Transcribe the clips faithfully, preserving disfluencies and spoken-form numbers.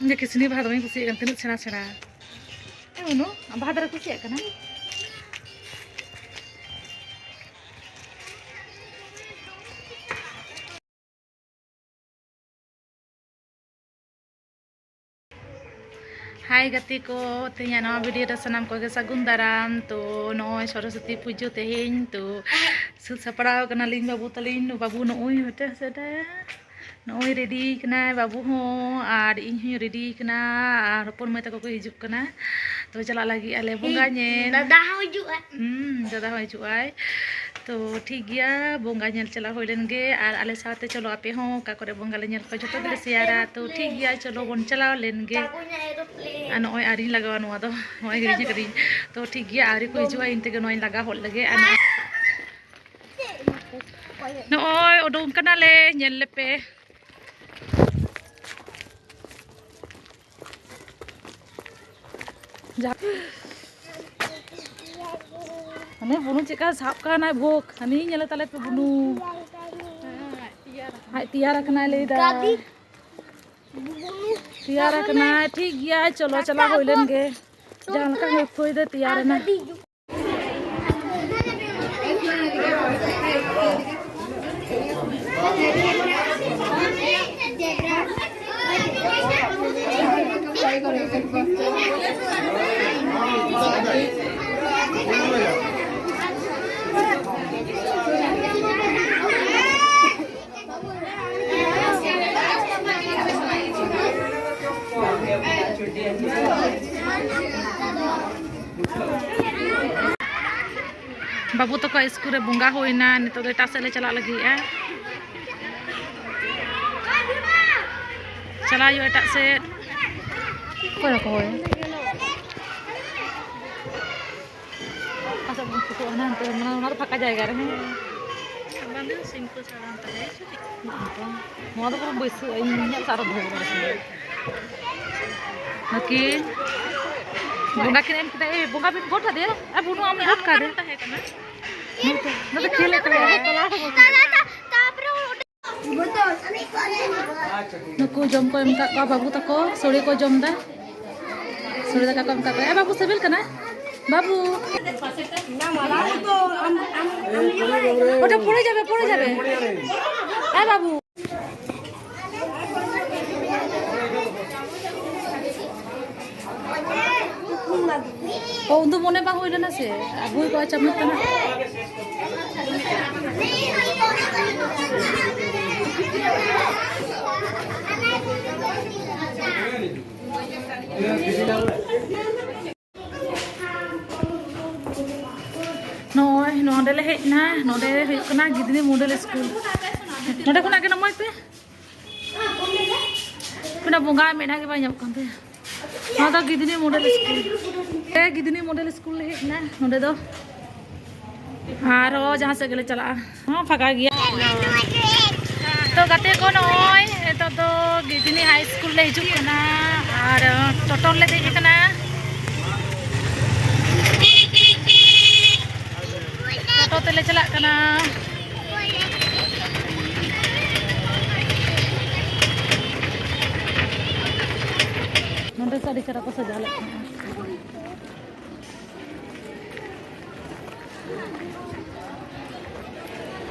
ᱤᱧ ᱫᱚ ᱠᱤᱥᱱᱤ ᱵᱟᱦᱟ ᱫᱚᱢᱮᱧ ᱠᱩᱥᱤᱭᱟᱜ ᱠᱟᱱᱟ, ᱛᱤᱱᱟᱹᱜ ᱥᱮᱬᱟ ᱥᱮᱬᱟ᱾ ᱮ ᱩᱱᱩ, ᱟᱢ ᱵᱟᱦᱟ ᱫᱟᱨᱮ ᱠᱩᱥᱤᱭᱟᱜ ᱠᱟᱱᱟ? ᱦᱟᱭ ᱜᱟᱛᱮ ᱠᱚ, ᱛᱮᱦᱮᱧᱟᱜ ᱱᱚᱣᱟ ᱵᱷᱤᱰᱤᱭᱳ ᱨᱮ ᱥᱟᱱᱟᱢ ᱠᱚᱜᱮ ᱥᱟᱹᱜᱩᱱ ᱫᱟᱨᱟᱢ᱾ ᱛᱚ ᱱᱚᱜᱼᱚᱭ ᱥᱚᱨᱚᱥᱚᱛᱤ ᱯᱩᱡᱟᱹ ᱛᱮᱦᱮᱧ, ᱛᱚ ᱥᱟᱹᱛ ᱥᱟᱯᱲᱟᱣ ᱠᱟᱱᱟᱞᱤᱧ ᱵᱟᱹᱵᱩ ᱛᱟᱹᱞᱤᱧ, ᱵᱟᱹᱵᱩ ᱱᱚᱜᱼᱚᱭ ᱢᱤᱫᱴᱮᱱ ᱥᱮᱴᱟᱭᱟ᱾ ᱱᱚᱜᱼᱚᱭ ᱨᱮᱰᱤ ᱠᱟᱱᱟᱭ ᱵᱟᱹᱵᱩ ᱦᱚᱸ, ᱟᱨ ᱤᱧ ᱦᱚᱸᱧ ᱨᱮᱰᱤ ᱠᱟᱱᱟ, ᱟᱨ ᱦᱚᱯᱚᱱ ᱢᱟᱹᱭ ᱛᱟᱠᱚ ᱠᱚ ᱦᱤᱡᱩᱜ ᱠᱟᱱᱟ᱾ ᱛᱚ ᱪᱟᱞᱟᱜ ᱞᱟᱹᱜᱤᱫ ᱟᱞᱮ ᱵᱚᱸᱜᱟ ᱧᱮᱞ᱾ ᱫᱟᱫᱟ ᱦᱚᱸ ᱦᱤᱡᱩᱜᱼᱟ᱾ ᱦᱩᱸ, ᱫᱟᱫᱟ ᱦᱚᱸ ᱦᱤᱡᱩᱜ ᱟᱭ᱾ ᱛᱚ ᱴᱷᱤᱠ ᱜᱮᱭᱟ, ᱵᱚᱸᱜᱟ ᱧᱮᱞ ᱪᱟᱞᱟᱣ ᱦᱩᱭ ᱞᱮᱱ ᱜᱮ, ᱟᱨ ᱟᱞᱮ ᱥᱟᱶᱛᱮ ᱪᱚᱞᱚ ᱟᱯᱮ ᱦᱚᱸ ᱚᱠᱟ ᱠᱚᱨᱮ ᱵᱚᱸᱜᱟ ᱞᱮ ᱧᱮᱞ ᱠᱚᱣᱟ ᱡᱚᱛᱚ ᱜᱮᱞᱮ ᱥᱮᱭᱟᱨᱟ᱾ ᱛᱚ ᱴᱷᱤᱠ ᱜᱮᱭᱟ, ᱪᱚᱞᱚ ᱵᱚᱱ ᱪᱟᱞᱟᱣ ᱞᱮᱱ ᱜᱮ᱾ ᱟᱨ ᱱᱚᱜᱼᱚᱭ ᱟᱹᱣᱨᱤᱧ ᱞᱟᱜᱟᱣᱟ ᱱᱚᱣᱟ ᱫᱚ, ᱱᱚᱜᱼᱚᱭ ᱦᱤᱲᱤᱧ ᱟᱠᱟᱫᱟᱹᱧ᱾ ᱛᱚ ᱴᱷᱤᱠ ᱜᱮᱭᱟ, ᱟᱹᱣᱨᱤ ᱠᱚ ᱦᱤᱡᱩᱜᱼᱟ, ᱤᱧ ᱛᱮᱜᱮ ᱱᱚᱣᱟᱧ ᱞᱟᱜᱟᱣ ᱦᱚᱫ ᱞᱮᱜᱮ᱾ ᱟᱨ ᱱᱚᱜᱼᱚᱭ ᱩᱰᱩᱝ ᱠᱟᱱᱟᱞᱮ, ᱧᱮᱞ ᱞᱮᱯᱮ᱾ ᱡᱟ-, ᱦᱟᱱᱮ ᱵᱩᱱᱩ ᱪᱮᱫᱠᱟ ᱥᱟᱵ ᱠᱟᱱᱟᱭ ᱵᱷᱳᱜᱽ, ᱦᱟᱹᱱᱤ ᱧᱮᱞᱮ ᱛᱟᱞᱮ ᱯᱮ ᱵᱩᱱᱩ᱾ ᱟᱡ ᱛᱮᱭᱟᱨ ᱟᱠᱟᱱᱟᱭ ᱞᱟᱹᱭ ᱫᱟᱭ᱾ ᱛᱮᱭᱟᱨ ᱟᱠᱟᱱᱟᱭ, ᱴᱷᱤᱠ ᱜᱮᱭᱟ, ᱪᱚᱞᱚ ᱪᱟᱞᱟᱣ ᱦᱩᱭ ᱞᱮᱱ ᱜᱮ᱾ ᱡᱟᱦᱟᱸ ᱞᱮᱠᱟ ᱦᱩᱭ ᱯᱷᱩᱭ ᱫᱚ ᱛᱮᱭᱟᱨ ᱮᱱᱟ᱾ ᱵᱟᱹᱵᱩ ᱛᱟᱠᱚᱣᱟᱜ ᱥᱠᱩᱞ ᱨᱮ ᱵᱚᱸᱜᱟ ᱦᱩᱭᱱᱟ, ᱱᱤᱛᱚᱜ ᱫᱚ ᱮᱴᱟᱜ ᱥᱮᱫ ᱞᱮ ᱪᱟᱞᱟᱜ ᱞᱟᱹᱜᱤᱫᱼᱟ᱾ ᱪᱟᱞᱟᱜ ᱦᱩᱭᱩᱜᱼᱟ ᱮᱴᱟᱜ ᱥᱮᱫ᱾ ᱚᱠᱚᱭ ᱵᱟᱠᱚ ᱦᱚᱦᱚᱭᱟ? ᱚᱠᱟ ᱥᱮᱫ ᱵᱚᱱ ᱯᱷᱳᱴᱳᱜᱼᱟ? ᱦᱟᱱᱛᱮ, ᱢᱟᱱᱮ ᱚᱱᱟ ᱫᱚ ᱯᱷᱟᱸᱠᱟ ᱡᱟᱭᱜᱟ ᱨᱮ, ᱦᱮᱸ᱾ ᱵᱟᱸᱫᱮ ᱥᱤᱢ ᱠᱚ ᱪᱟᱞᱟᱣ ᱛᱟᱞᱮ᱾ ᱱᱚᱣᱟ ᱫᱚ ᱯᱩᱨᱟᱹ ᱵᱟᱹᱭᱥᱟᱹᱣ, ᱤᱧ ᱤᱧᱟᱹᱜ ᱥᱟᱨ ᱫᱷᱚᱨᱚ ᱠᱟᱫᱟ ᱥᱤᱢ᱾ ᱱᱩᱠᱤᱱ ᱵᱚᱸᱜᱟ ᱠᱤᱱ ᱮᱢ ᱠᱮᱫᱟ᱾ ᱮ, ᱵᱚᱸᱜᱟ ᱵᱤᱱ ᱜᱚᱰ ᱟᱫᱮᱭᱟ? ᱮ, ᱵᱩᱱᱩ, ᱟᱢ ᱜᱚᱰ ᱠᱟᱫᱮ᱾ ᱛᱟᱦᱮᱸ ᱠᱟᱱᱟ᱾ ᱱᱩᱭ ᱫᱚ, ᱱᱩᱭ ᱫᱚ ᱠᱷᱮᱞ ᱮᱫ ᱛᱟᱞᱮᱭᱟ᱾ ᱛᱟᱨᱯᱚᱨᱮ ᱱᱩᱠᱩ ᱡᱚᱢ ᱠᱚ ᱮᱢ ᱠᱟᱜ ᱠᱚᱣᱟ ᱵᱟᱹᱵᱩ ᱛᱟᱠᱚ, ᱥᱚᱲᱮ ᱠᱚ ᱡᱚᱢ ᱫᱟ, ᱥᱚᱲᱮ ᱫᱟᱠᱟ ᱠᱚ ᱮᱢ ᱠᱟᱜ ᱠᱚᱣᱟ᱾ ᱮ ᱵᱟᱹᱵᱩ, ᱥᱤᱵᱤᱞ ᱠᱟᱱᱟ ᱵᱟᱹᱵᱩ? ওটা পড়ে যাবে, পড়ে যাবে। এ বাবু। ᱚ, ᱩᱱᱫᱚ ᱢᱚᱱᱮ ᱵᱟᱝ ᱦᱩᱭ ᱞᱮᱱᱟ ᱥᱮ, ᱟᱹᱜᱩᱭ ᱠᱚ ᱪᱟᱢᱚᱪ ᱛᱟᱱᱟᱜ᱾ ᱱᱚᱜᱼᱚᱭ ᱱᱚᱰᱮ ᱞᱮ ᱦᱮᱡ ᱮᱱᱟ, ᱱᱚᱰᱮ ᱦᱩᱭᱩᱜ ᱠᱟᱱᱟ ᱜᱤᱫᱽᱱᱤ ᱢᱚᱰᱮᱞ ᱥᱠᱩᱞ᱾ ᱱᱚᱰᱮ ᱠᱷᱚᱱᱟᱜ ᱜᱮ ᱱᱟᱢᱟᱭ ᱯᱮ᱾ ᱚᱱᱟ ᱵᱚᱸᱜᱟ ᱢᱮᱫᱦᱟ ᱜᱮ ᱵᱟᱭ ᱧᱟᱢᱚᱜ ᱠᱟᱱ ᱛᱟᱭᱟ᱾ ᱱᱚᱣᱟ ᱫᱚ ᱜᱤᱫᱽᱱᱤ ᱢᱚᱰᱮᱞ ᱥᱠᱩᱞ᱾ ᱦᱮᱸ, ᱜᱤᱫᱽᱱᱤ ᱢᱚᱰᱮᱞ ᱥᱠᱩᱞ ᱞᱮ ᱦᱮᱡ ᱮᱱᱟ ᱱᱚᱰᱮ ᱫᱚ᱾ ᱟᱨᱚ ᱡᱟᱦᱟᱸ ᱥᱮᱫ ᱜᱮᱞᱮ ᱪᱟᱞᱟᱜᱼᱟ, ᱦᱚᱸ, ᱯᱷᱟᱸᱠᱟ ᱜᱮᱭᱟ᱾ ᱛᱚ ᱜᱟᱛᱮ ᱠᱚ, ᱱᱚᱜᱼᱚᱭ ᱱᱤᱛᱚᱜ ᱫᱚ ᱜᱤᱫᱽᱱᱤ ᱦᱟᱭ ᱥᱠᱩᱞ ᱞᱮ ᱦᱤᱡᱩᱜ ᱠᱟᱱᱟ ᱟᱨ ᱴᱳᱴᱳ ᱞᱮ ᱫᱮᱡ ᱟᱠᱟᱱᱟ᱾ ᱴᱳᱴᱳ ᱛᱮᱞᱮ ᱪᱟᱞᱟᱜ ᱠᱟᱱᱟ᱾ ᱱᱚᱰᱮ ᱥᱮ ᱟᱹᱰᱤ ᱪᱮᱦᱨᱟ ᱠᱚ ᱥᱟᱡᱟᱣ ᱞᱮᱫ ᱛᱟᱦᱮᱸᱱᱟ᱾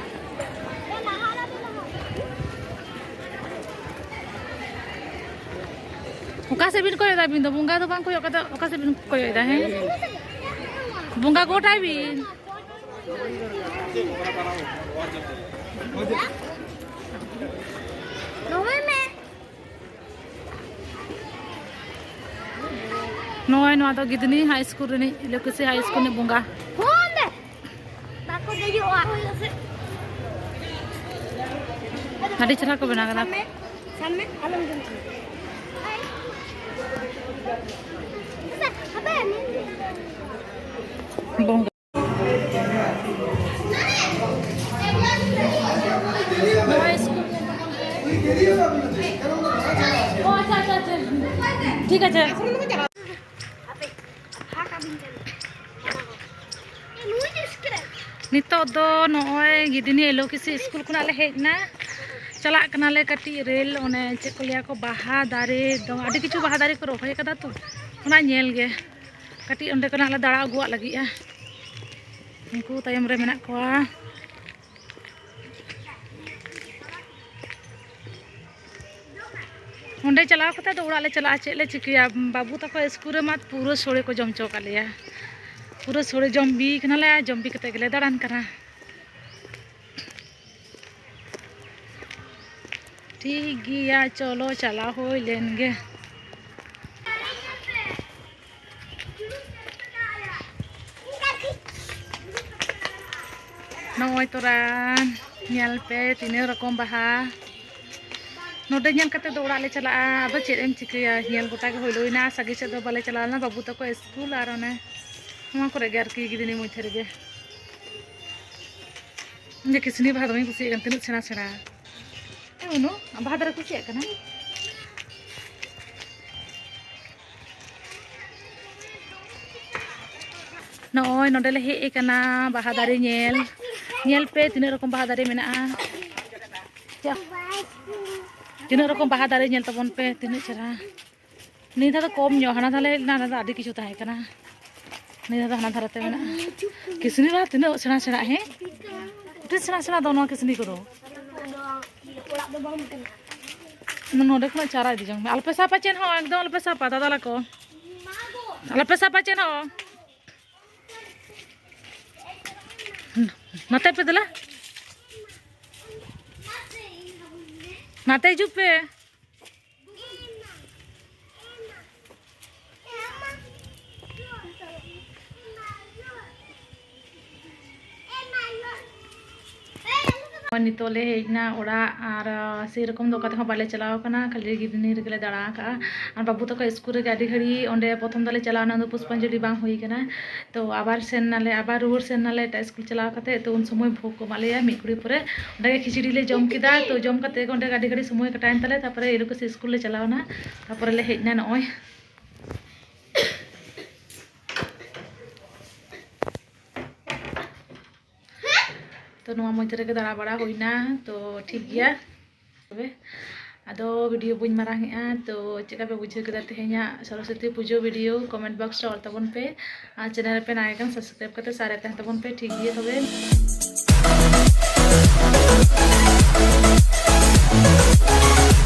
ᱚᱠᱟ ᱥᱮᱫ ᱵᱤᱱ ᱠᱚᱭᱚᱜ ᱮᱫᱟ ᱟᱹᱵᱤᱱ ᱫᱚ? ᱵᱚᱸᱜᱟ ᱫᱚ ᱵᱟᱝ ᱠᱚᱭᱚᱜ ᱠᱟᱛᱮ ᱚᱠᱟ ᱥᱮᱫ ᱵᱤᱱ ᱠᱚᱭᱚᱜ ᱮᱫᱟ? ᱦᱮᱸ, ᱵᱚᱸᱜᱟ ᱜᱚᱴᱟᱭ ᱵᱤᱱ᱾ ᱨᱚᱦᱚᱭ ᱢᱮ᱾ ᱱᱚᱜᱼᱚᱭ ᱱᱚᱣᱟ ᱫᱚ ᱜᱤᱫᱽᱱᱤ ᱦᱟᱭ ᱥᱠᱩᱞ ᱨᱤᱱᱤᱡ, ᱞᱚᱠᱠᱷᱤᱥᱤ ᱦᱟᱭ ᱥᱠᱩᱞ ᱨᱤᱱᱤᱡ ᱵᱚᱸᱜᱟ᱾ ᱯᱷᱳᱱ ᱫᱮ᱾ ᱵᱟᱠᱚ ᱫᱮᱡᱚᱜᱼᱟ᱾ ᱟᱹᱰᱤ ᱪᱮᱦᱨᱟ ᱠᱚ ᱵᱮᱱᱟᱣ ᱠᱟᱫᱟ᱾ ᱥᱟᱵ ᱢᱮ, ᱥᱟᱵ ᱢᱮ, ᱟᱞᱚᱢ ᱡᱚᱢ᱾ ᱦᱟᱯᱮ, ᱵᱚᱸᱜᱟ᱾ ᱱᱚᱣᱟ ᱥᱠᱩᱞ ᱨᱮ ᱛᱚᱠᱷᱚᱱ ᱨᱮ᱾ ᱚ, ᱟᱪᱪᱷᱟ, ᱟᱪᱪᱷᱟ, ᱟᱪᱪᱷᱟ᱾ ᱴᱷᱤᱠ ᱟᱪᱷᱮ᱾ ᱱᱤᱛᱚᱜ ᱫᱚ ᱱᱚᱜᱼᱚᱭ ᱜᱤᱫᱽᱱᱤ ᱮᱞ ᱯᱤ ᱥᱤ ᱥᱠᱩᱞ ᱠᱷᱚᱱᱟᱜ ᱞᱮ ᱦᱮᱡ ᱮᱱᱟ᱾ ᱪᱟᱞᱟᱜ ᱠᱟᱱᱟᱞᱮ ᱠᱟᱹᱴᱤᱡ ᱨᱮᱞ, ᱚᱱᱮ ᱪᱮᱫ ᱠᱚ ᱞᱟᱹᱭᱟ ᱠᱚ, ᱵᱟᱦᱟ ᱫᱟᱨᱮ ᱫᱚ, ᱟᱹᱰᱤ ᱠᱤᱪᱷᱩ ᱵᱟᱦᱟ ᱫᱟᱨᱮ ᱠᱚ ᱨᱚᱦᱚᱭ ᱠᱟᱫᱟ ᱛᱚ, ᱚᱱᱟ ᱧᱮᱞ ᱜᱮ᱾ ᱠᱟᱹᱴᱤᱡ ᱚᱸᱰᱮ ᱠᱷᱚᱱᱟᱜ ᱞᱮ ᱫᱟᱬᱟ ᱟᱹᱜᱩᱣᱟᱜ ᱞᱟᱹᱜᱤᱫᱼᱟ᱾ ᱩᱱᱠᱩ ᱛᱟᱭᱚᱢ ᱨᱮ ᱢᱮᱱᱟᱜ ᱠᱚᱣᱟ᱾ ᱚᱸᱰᱮ ᱪᱟᱞᱟᱣ ᱠᱟᱛᱮ ᱫᱚ ᱚᱲᱟᱜ ᱞᱮ ᱪᱟᱞᱟᱜᱼᱟ, ᱪᱮᱫ ᱞᱮ ᱪᱤᱠᱟᱹᱭᱟ? ᱵᱟᱹᱵᱩ ᱛᱟᱠᱚ ᱥᱠᱩᱞ ᱨᱮᱢᱟ ᱯᱩᱨᱟᱹ ᱥᱳᱲᱮ ᱠᱚ ᱡᱚᱢ ᱦᱚᱪᱚ ᱠᱟᱫ ᱞᱮᱭᱟ, ᱯᱩᱨᱟᱹ ᱥᱳᱲᱮ ᱡᱚᱢ ᱵᱤ ᱠᱟᱱᱟᱞᱮ, ᱡᱚᱢ ᱵᱤ ᱠᱟᱛᱮ ᱜᱮᱞᱮ ᱫᱟᱬᱟᱱ ᱠᱟᱱᱟ᱾ ᱴᱷᱤᱠ ᱜᱮᱭᱟ, ᱪᱚᱞᱚ ᱪᱟᱞᱟᱣ ᱦᱩᱭ ᱞᱮᱱ ᱜᱮ᱾ ᱱᱚᱜᱼᱚᱭ ᱛᱚᱨᱟ ᱧᱮᱞ ᱯᱮ ᱛᱤᱱᱟᱹᱜ ᱨᱚᱠᱚᱢ ᱵᱟᱦᱟ᱾ ᱱᱚᱰᱮ ᱧᱮᱞ ᱠᱟᱛᱮ ᱫᱚ ᱚᱲᱟᱜ ᱞᱮ ᱪᱟᱞᱟᱜᱼᱟ᱾ ᱟᱫᱚ ᱪᱮᱫ ᱮᱢ ᱪᱤᱠᱟᱹᱭᱟ, ᱧᱮᱞ ᱜᱚᱴᱟ ᱜᱮ ᱦᱩᱭ ᱞᱮᱱᱟ, ᱥᱟᱺᱜᱤᱧ ᱥᱮᱫ ᱫᱚ ᱵᱟᱞᱮ ᱪᱟᱞᱟᱣ ᱞᱮᱱᱟ᱾ ᱵᱟᱹᱵᱩ ᱛᱟᱠᱚ ᱥᱠᱩᱞ ᱟᱨ ᱚᱱᱮ ᱱᱚᱣᱟ ᱠᱚᱨᱮ ᱜᱮ ᱟᱨᱠᱤ, ᱜᱤᱫᱽᱨᱟᱹ ᱢᱚᱫᱽᱫᱷᱮ ᱨᱮᱜᱮ᱾ ᱤᱧ ᱫᱚ ᱠᱤᱥᱱᱤ ᱵᱟᱦᱟ ᱫᱚᱢᱮᱧ ᱠᱩᱥᱤᱭᱟᱜ ᱠᱟᱱᱟ, ᱛᱤᱱᱟᱹᱜ ᱥᱮᱬᱟ ᱥᱮᱬᱟ᱾ ᱮ ᱩᱱᱩ, ᱵᱟᱦᱟ ᱫᱟᱨᱮ ᱠᱩᱥᱤᱭᱟᱜ ᱠᱟᱱᱟ᱾ ᱱᱚᱜᱼᱚᱭ ᱱᱚᱰᱮ ᱞᱮ ᱦᱮᱡ ᱟᱠᱟᱱᱟ ᱵᱟᱦᱟ ᱫᱟᱨᱮ ᱧᱮᱞ᱾ ᱧᱮᱞ ᱯᱮ ᱛᱤᱱᱟᱹᱜ ᱨᱚᱠᱚᱢ ᱵᱟᱦᱟ ᱫᱟᱨᱮ ᱢᱮᱱᱟᱜᱼᱟ᱾ ᱪᱟ-, ᱛᱤᱱᱟᱹᱜ ᱨᱚᱠᱚᱢ ᱵᱟᱦᱟ ᱫᱟᱨᱮ ᱧᱮᱞ ᱛᱟᱵᱚᱱ ᱯᱮ, ᱛᱤᱱᱟᱹᱜ ᱪᱮᱦᱨᱟ᱾ ᱱᱤᱭᱟᱹ ᱫᱷᱟᱣ ᱫᱚ ᱠᱚᱢ ᱧᱚᱜ, ᱦᱟᱱᱟ ᱫᱷᱟᱣ ᱞᱮ ᱦᱮᱡ ᱞᱮᱱᱟ, ᱦᱟᱱᱟ ᱫᱚ ᱟᱹᱰᱤ ᱠᱤᱪᱷᱩ ᱛᱟᱦᱮᱸ ᱠᱟᱱᱟ᱾ ᱱᱤᱭᱟᱹ ᱫᱷᱟᱣ ᱫᱚ ᱦᱟᱱᱟ ᱫᱷᱟᱨᱮ ᱛᱮ ᱢᱮᱱᱟᱜᱼᱟ᱾ ᱠᱤᱥᱱᱤ ᱵᱟᱦᱟ ᱛᱤᱱᱟᱹᱜ ᱥᱮᱬᱟ ᱥᱮᱬᱟ, ᱦᱮᱸ? ᱟᱹᱰᱤ ᱥᱮᱬᱟ ᱥᱮᱬᱟ ᱫᱚ ᱱᱚᱣᱟ ᱠᱤᱥᱱᱤ ᱠᱚᱫᱚ᱾ ᱱᱚᱰᱮ ᱠᱷᱚᱱᱟᱜ ᱪᱟᱨᱟ ᱤᱫᱤ ᱡᱚᱝ ᱢᱮ᱾ ᱟᱞᱚᱯᱮ ᱥᱟᱵᱟ ᱪᱮᱫ ᱦᱚᱸ, ᱮᱠᱫᱚᱢ ᱟᱞᱚᱯᱮ ᱥᱟᱵᱟ, ᱫᱟᱫᱟᱞᱟ ᱠᱚ᱾ ᱟᱞᱚᱯᱮ ᱥᱟᱵᱟ ᱪᱮᱫ ᱦᱚᱸ᱾ ᱱᱚᱛᱮ ᱯᱮ ᱫᱮᱞᱟ᱾ ᱱᱟᱛᱮ ᱦᱤᱡᱩᱜ ᱯᱮ᱾ ᱱᱤᱛᱚᱜ ᱞᱮ ᱦᱮᱡ ᱮᱱᱟ ᱚᱲᱟᱜ, ᱟᱨ, ᱟᱨ ᱥᱮᱨᱚᱠᱚᱢ ᱫᱚ ᱚᱠᱟ ᱛᱮᱦᱚᱸ ᱵᱟᱞᱮ ᱪᱟᱞᱟᱣ ᱠᱟᱱᱟ, ᱠᱷᱟᱹᱞᱤ ᱜᱤᱫᱽᱱᱤ ᱨᱮᱜᱮ ᱞᱮ ᱫᱟᱬᱟ ᱟᱠᱟᱫᱼᱟ᱾ ᱟᱨ ᱵᱟᱹᱵᱩ ᱛᱟᱠᱚ ᱥᱠᱩᱞ ᱨᱮᱜᱮ ᱟᱹᱰᱤ ᱜᱷᱟᱹᱲᱤᱡ ᱚᱸᱰᱮ ᱯᱨᱚᱛᱷᱚᱢ ᱫᱚᱞᱮ ᱪᱟᱞᱟᱣ ᱮᱱᱟ, ᱩᱱᱫᱚ ᱯᱩᱥᱯᱟᱧᱡᱚᱞᱤ ᱵᱟᱝ ᱦᱩᱭ ᱠᱟᱱᱟ᱾ ᱛᱚ ᱟᱵᱟᱨ ᱥᱮᱱ ᱱᱟᱞᱮ, ᱟᱵᱟᱨ ᱨᱩᱣᱟᱹᱲ ᱥᱮᱱ ᱱᱟᱞᱮ ᱮᱴᱟᱜ ᱥᱠᱩᱞ ᱪᱟᱞᱟᱣ ᱠᱟᱛᱮ᱾ ᱛᱚ ᱩᱱ ᱥᱚᱢᱚᱭ ᱵᱷᱳᱜᱽ ᱠᱚ ᱮᱢᱟᱫ ᱞᱮᱭᱟ ᱢᱤᱫ ᱜᱷᱩᱲᱤ ᱯᱚᱨᱮ᱾ ᱚᱸᱰᱮ ᱜᱮ ᱠᱷᱤᱪᱲᱤ ᱞᱮ ᱡᱚᱢ ᱠᱮᱫᱟ᱾ ᱛᱚ ᱡᱚᱢ ᱠᱟᱛᱮ ᱜᱮ ᱚᱸᱰᱮ ᱜᱮ ᱟᱹᱰᱤ ᱜᱷᱟᱹᱲᱤᱡ ᱥᱚᱢᱚᱭ ᱠᱟᱴᱟᱣᱮᱱ ᱛᱟᱞᱮ᱾ ᱛᱟᱨᱯᱚᱨᱮ ᱮ ᱞᱩᱠᱟᱥ ᱥᱠᱩᱞ ᱞᱮ ᱪᱟᱞᱟᱣ ᱮᱱᱟ᱾ ᱛᱟᱨᱯᱚᱨᱮ ᱞᱮ ᱦᱮᱡ ᱮᱱᱟ ᱱᱚᱜᱼᱚᱭ᱾ ᱛᱚ ᱱᱚᱣᱟ ᱢᱚᱫᱽᱫᱷᱮ ᱨᱮᱜᱮ ᱫᱟᱬᱟ ᱵᱟᱲᱟ ᱦᱩᱭᱱᱟ᱾ ᱛᱚ ᱴᱷᱤᱠ ᱜᱮᱭᱟ᱾ ᱛᱚᱵᱮ ᱟᱫᱚ video ᱵᱟᱹᱧ ᱢᱟᱨᱟᱝ ᱮᱜᱼᱟ᱾ ᱛᱚ ᱪᱮᱫ ᱞᱮᱠᱟ ᱯᱮ ᱵᱩᱡᱷᱟᱹᱣ ᱠᱮᱫᱟ ᱛᱮᱦᱮᱧᱟᱜ ᱥᱚᱨᱚᱥᱚᱛᱤ ᱯᱩᱡᱟᱹ video? Comment box ᱨᱮ ᱚᱞ ᱛᱟᱵᱚᱱ ᱯᱮ᱾ ᱟᱨ channel ᱨᱮᱯᱮ ᱱᱟᱣᱟ ᱠᱷᱟᱱ subscribe ᱠᱟᱛᱮ ᱥᱟᱨᱮ ᱛᱟᱦᱮᱱ ᱛᱟᱵᱚᱱ ᱯᱮ᱾ ᱴᱷᱤᱠ ᱜᱮᱭᱟ ᱛᱚᱵᱮ᱾